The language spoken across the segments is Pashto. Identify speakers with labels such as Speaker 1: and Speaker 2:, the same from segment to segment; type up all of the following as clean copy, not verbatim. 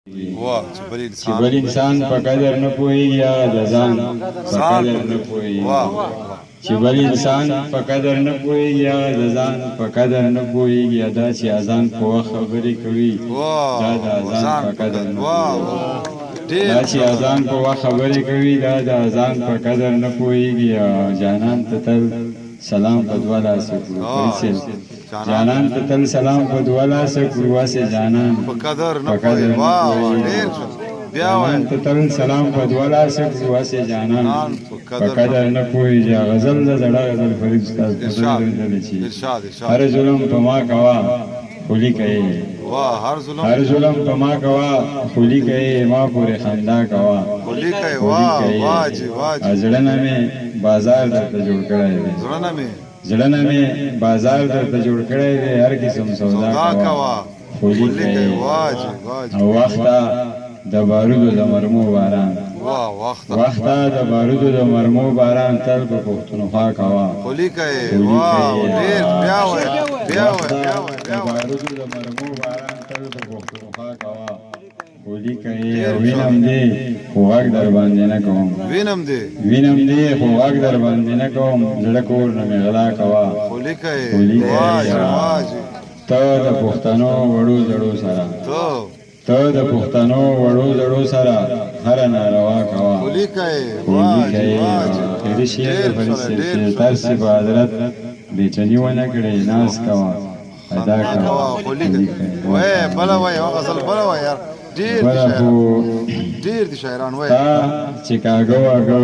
Speaker 1: واه چې بل
Speaker 2: چې
Speaker 1: انسان
Speaker 2: بل انسان په قدر نه پوهېږي، هغه د ځان په
Speaker 1: ځان
Speaker 2: قدر
Speaker 1: په
Speaker 2: نه
Speaker 1: واه
Speaker 2: پوهېږي.
Speaker 1: واه واه.
Speaker 2: چې بل انسان په قدر نه پوهېږي، هغه د ځان په قدر نه پوهېږي. دا چې اذان په وخت خبرې کوي، دا د
Speaker 1: واه
Speaker 2: اذان
Speaker 1: ځان
Speaker 2: په
Speaker 1: په
Speaker 2: قدر
Speaker 1: قدر
Speaker 2: نه
Speaker 1: واه
Speaker 2: پوهېږي.
Speaker 1: واه ډېر
Speaker 2: دا چې
Speaker 1: ښه.
Speaker 2: اذان په وخت خبرې کوي، دا د اذان په قدر نه پوهېږي. او جانان ته تل سلام په دوه لاسه کړو،
Speaker 1: اه
Speaker 2: فرید صاحب.
Speaker 1: جانان
Speaker 2: جانان ته تل سلام په دوه لاسه کړو، هسې جانان
Speaker 1: په قدر نه
Speaker 2: په
Speaker 1: پوهې.
Speaker 2: قدر نه
Speaker 1: واه واه ډېر
Speaker 2: پوهېږي.
Speaker 1: ښه. بیا
Speaker 2: جانان
Speaker 1: وایه.
Speaker 2: ته تل سلام په دوه لاسه کړو، هسې جانان
Speaker 1: جانان په
Speaker 2: په
Speaker 1: قدر نه
Speaker 2: قدر نه پوهېږي. غزل د زړه غزل فرید استاد په زړه
Speaker 1: ارشاد
Speaker 2: درېدلی چې
Speaker 1: ارشاد ارشاد.
Speaker 2: هر ظلم په ما کوه خو لیکه یې.
Speaker 1: واه هر ظلم
Speaker 2: هر ظلم په ما کوه خو لیکه یې، ما پورې خندا کوه
Speaker 1: خو لیکه یې.
Speaker 2: خو
Speaker 1: واه
Speaker 2: لیکه یې.
Speaker 1: واه جي واه جي.
Speaker 2: زړه نه مې بازار درته جوړ کړی دی،
Speaker 1: زړه نه مې
Speaker 2: زړه نه مې بازار درته جوړ کړی دی، هر قسم سودا
Speaker 1: سودا
Speaker 2: کوه
Speaker 1: کوه
Speaker 2: خو
Speaker 1: خو
Speaker 2: لیکه
Speaker 1: لیکه یې.
Speaker 2: یې.
Speaker 1: واه جي واه جي.
Speaker 2: او وخته د بارودو د مرمو باران،
Speaker 1: واه وخته
Speaker 2: وخته د بارودو د مرمو باران تل په پښتونخوا کوه
Speaker 1: خو لیکه یې.
Speaker 2: خو لیکه
Speaker 1: واه
Speaker 2: یې.
Speaker 1: ډېر. بیا وایه بیا وایه
Speaker 2: وخته
Speaker 1: بیا وایه
Speaker 2: د
Speaker 1: بیا وایه.
Speaker 2: بارودو د مرمو باران تل په پښتونخوا کوه خو لیکه یې.
Speaker 1: ډېر
Speaker 2: او
Speaker 1: ښه.
Speaker 2: وینم دې خو غږ در باندې نه کوم،
Speaker 1: وینم دې
Speaker 2: وینم دې خو غږ در باندې نه کوم، زړه کور نه مې غلا کوه
Speaker 1: خو لیکه یې.
Speaker 2: خو لیکه
Speaker 1: واه
Speaker 2: یې.
Speaker 1: جي واه جي.
Speaker 2: ته د پښتنو وړو زړو سره،
Speaker 1: ته
Speaker 2: ته د پښتنو وړو زړو سره هره ناروا کوه
Speaker 1: خو لیکه یې.
Speaker 2: خو
Speaker 1: واه
Speaker 2: لیکه
Speaker 1: جي
Speaker 2: یې.
Speaker 1: واه جي.
Speaker 2: اخري شعر د
Speaker 1: ډېر
Speaker 2: فرید
Speaker 1: ښه
Speaker 2: صاحب
Speaker 1: ډېر
Speaker 2: چې
Speaker 1: ښه.
Speaker 2: تاسې په حضرت بېچني ونه کړې، ناز کوه ادا
Speaker 1: خندا
Speaker 2: کوه
Speaker 1: کوه خو
Speaker 2: خو
Speaker 1: لیکه.
Speaker 2: لیکه یې.
Speaker 1: وایه بله وایه، یوه غزل بله وایه یار. ډېر دي
Speaker 2: بله خو
Speaker 1: شاعران، ډېر دي شاعران. وایه.
Speaker 2: تا چې کاږه واږه،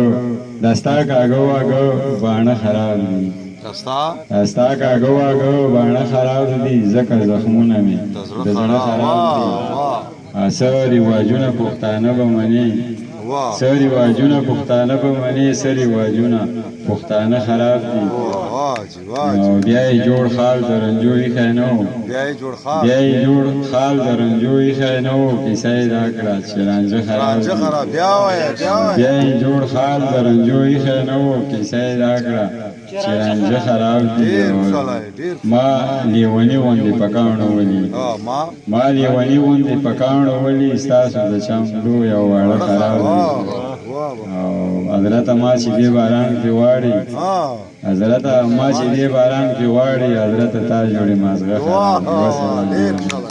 Speaker 2: دا ستا کاږه واږه باڼه خراب دي،
Speaker 1: دا ستا
Speaker 2: دا ستا کاږه واږه باڼه خراب دي، ځکه زخمونه مې
Speaker 1: د زړه
Speaker 2: د زړه
Speaker 1: خراب.
Speaker 2: خراب دي.
Speaker 1: واه واه
Speaker 2: څه رواجونه پښتانه به منې،
Speaker 1: واه
Speaker 2: څه رواجونه پښتانه به منې، څه رواجونه پښتانه خراب دي.
Speaker 1: واه جي واه جي.
Speaker 2: او بیا یې جوړ خال د رنجو ایښی نه و،
Speaker 1: بیا یې جوړ خال
Speaker 2: بیا یې جوړ خال د رنجو ایښی نه و، کیسه یې دا کړه چې رانجه خراب
Speaker 1: رانجه
Speaker 2: دي.
Speaker 1: خراب. بیا وایه بیا وایه.
Speaker 2: بیا یې جوړ خال د رنجو ایښی نه و، کیسه یې دا کړه چې رانجه خراب دي.
Speaker 1: ډېر ښکلی ډېر.
Speaker 2: ما لیوني غوندې په کاڼو ولي،
Speaker 1: ها ما
Speaker 2: ما لیوني غوندې په کاڼو ولي، ستاسو د چم لوی او واړه
Speaker 1: واړه
Speaker 2: خراب
Speaker 1: خراب.
Speaker 2: دي.
Speaker 1: واه واه واه.
Speaker 2: او حضرته ما چې دې باران کې واړي،
Speaker 1: ها
Speaker 2: حضرته ما چې دې باران کې واړي، حضرته تا جوړې مازغه
Speaker 1: واه
Speaker 2: خراب دي.
Speaker 1: ډېر
Speaker 2: وسلام.
Speaker 1: ښکلی.